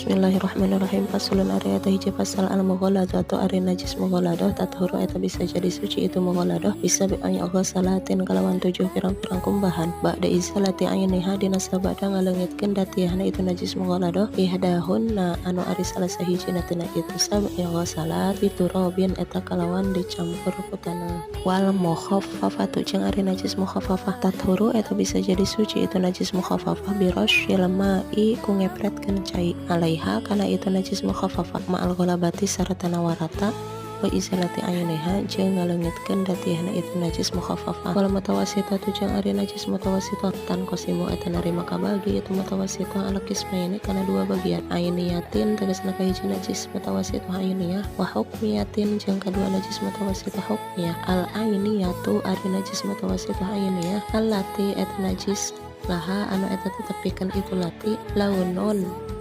Bismillahirrahmanirrahim. Faslun, ari eta hiji pasal. Al mughaladzatu, ari najis mughaladhah, tathuru, eta bisa jadi suci itu mughaladhah, bisab'i ghasalatin, kalawan tujuh pirang-pirang kumbahan, ba'da izalati ainiha, dina sabada ngaleungitkeun datiahna itu najis mughaladhah. Ihdahunna, anu ari salah sahijina tina itu sab'i ghasalat, biturabin, eta kalawan dicampur ku tanah. Wal mukhaffafatu, jeung ari najis mukhaffafah, tathuru, eta bisa jadi suci itu najis mukhaffafah, birasyil ma'i, ku ngepretkeun cai, alaiha, kana itu najis mukhaffafah, ma'al ghalabati, sartana warata, wa izalati ainiha, jeung ngaleungitkeun datiahna itu najis mukhaffafah. Wal mutawassithatu, jeung ari najis mutawassithah, tanqasimu, eta narima kabagi itu mutawassithah, ala qismaini, kana dua bagian. Ainiyatin, tegasna kahiji najis mutawassithah ainiyah, wa hukmiyatin, jeung kadua najis mutawassithah hukmiyah. Al ainiyatu, ari najis mutawassithah ainiyah, allati, eta najis, laha, anu eta tetep pikeun itu lati, launun.